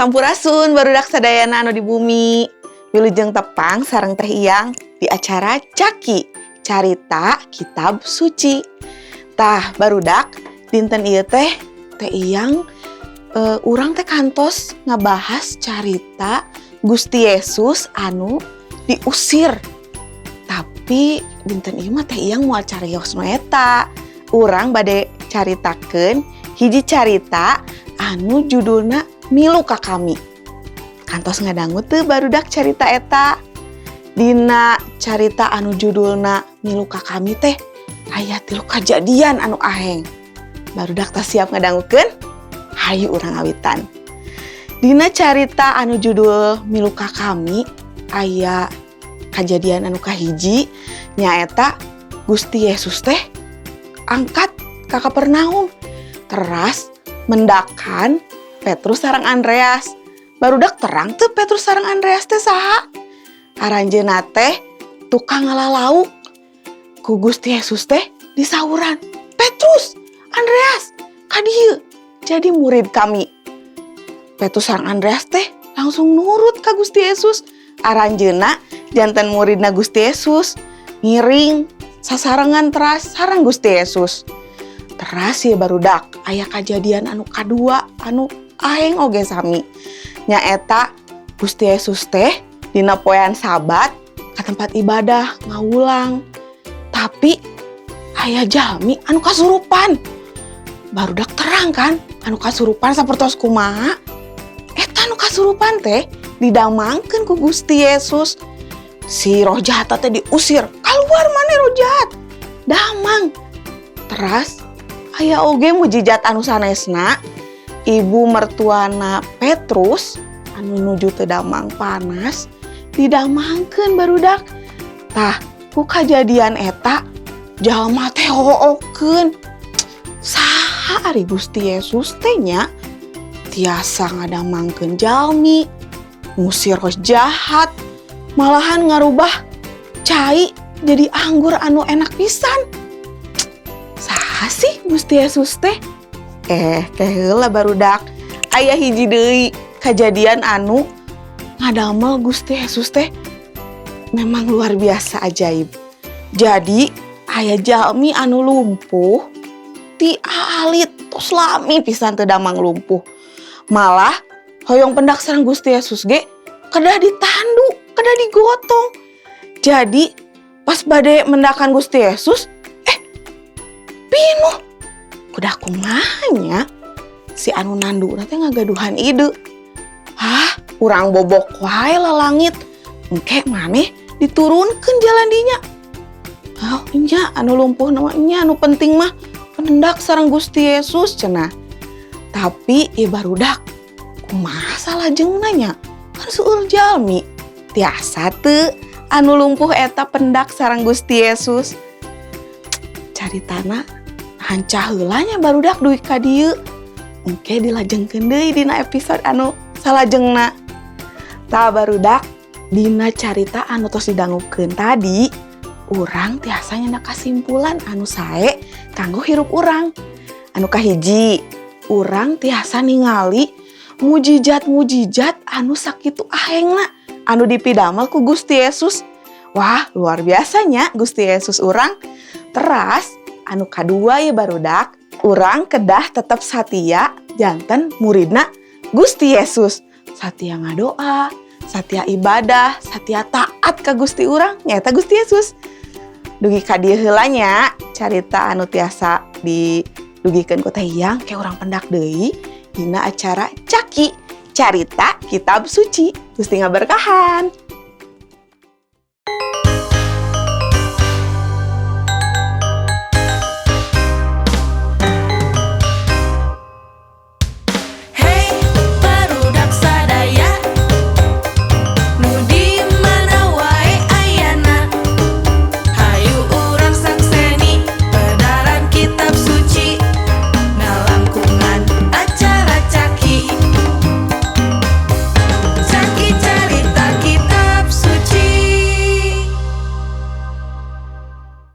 Sampurasun, barudak sadayana anu di bumi. Wilujeng tepang sareng Teh Iyang di acara Caki, Carita Kitab Suci. Tah, barudak, dinten ieu teh Teh Iyang urang teh kantos ngabahas carita Gusti Yesus anu diusir. Tapi dinten ieu mah Teh Iyang moal carios nu eta. Urang bade caritakeun hiji carita anu judulna Milu Ka Kami. Kantos ngadangu teu, barudak, carita eta? Dina carita anu judulna Milu Ka Kami teh aya tilu kajadian anu aheng. Barudak tos siap ngadangukeun? Hayu urang awitan. Dina carita anu judul Milu Ka Kami aya kajadian anu kahiji, nyaeta Gusti Yesus teh angkat ka Kapernaum teras mendakan Petrus sareng Andreas. Barudak, terang teu Petrus sareng Andreas teh saha? Aranjeunna teh tukang ngala lauk. Ku Gusti Yesus teh disauran, "Petrus, Andreas, ka dieu, jadi murid kami." Petrus sareng Andreas teh langsung nurut ka Gusti Yesus. Aranjeunna janten muridna Gusti Yesus, ngiring sasarengan teras sareng Gusti Yesus. Teras ya, barudak, aya kajadian anu kadua anu aheng oge sami, nyaeta Gusti Yesus teh dina poean Sabat ke tempat ibadah ngawulang, tapi aya jalmi anu kasurupan. Barudak, terang kan anu kasurupan sapertos kumaha? Eta anu kasurupan teh didamangkeun ku Gusti Yesus. Si roh jahat teh diusir, "Keluar maneh, roh jahat!" Damang. Teras aya oge mujijat anu sanesna, ibu mertuana Petrus anu nuju teu damang panas didamangkeun, barudak. Tah, ku kajadian eta jalma teh hookeun, "Saha ari Gusti Yesus teh nya, tiasa ngadamangkeun jalmi, ngusir roh jahat, malahan ngarubah cai jadi anggur anu enak pisan? Saha sih Gusti Yesus teh?" Ke heula, barudak, aya hiji deui kajadian anu ngadamel Gusti Yesus teh memang luar biasa ajaib. Jadi aya jalmi anu lumpuh ti alit, tos lami pisan teu damang lumpuh. Malah hoyong pendak sareng Gusti Yesus ge kedah ditandu, kedah digotong. Jadi pas bade mendakan Gusti Yesus, pinuh. Kudah kumaha nya? Si anu nandu teh ngagaduhan ide. "Hah, urang bobok wae lalangit. Engke maneh diturunkeun jalan dinya." "Oh, nya anu lumpuh mah nya, anu penting mah pendak sareng Gusti Yesus," cenah. Tapi ya, barudak, kumaha salajengna nya? Kan seueur jalmi. Tiasa teu anu lumpuh eta pendak sareng Gusti Yesus? Caritana hancah heula nya, barudak, dugi ka dieu. Engke dilajengkeun deui dina episode anu salajengna. Tah, barudak, dina carita anu tos didangukeun tadi, urang tiasa nyandak kasimpulan anu sae kanggo hirup urang. Anu kahiji, urang tiasa ningali mujijat-mujijat anu sakitu ahengna anu dipidamel ku Gusti Yesus. Wah, luar biasanya Gusti Yesus urang. Teras anu kadua ya, barudak, urang kedah tetap satia janten muridna Gusti Yesus. Satia ngadoa, satia ibadah, satia taat ka Gusti urang, nyaeta Gusti Yesus. Dugi ka dieu heula nya carita anu tiasa didugikeun ku Teh Iyang. Ke urang pendak deui dina acara Caki, Carita Kitab Suci. Gusti ngaberkahan.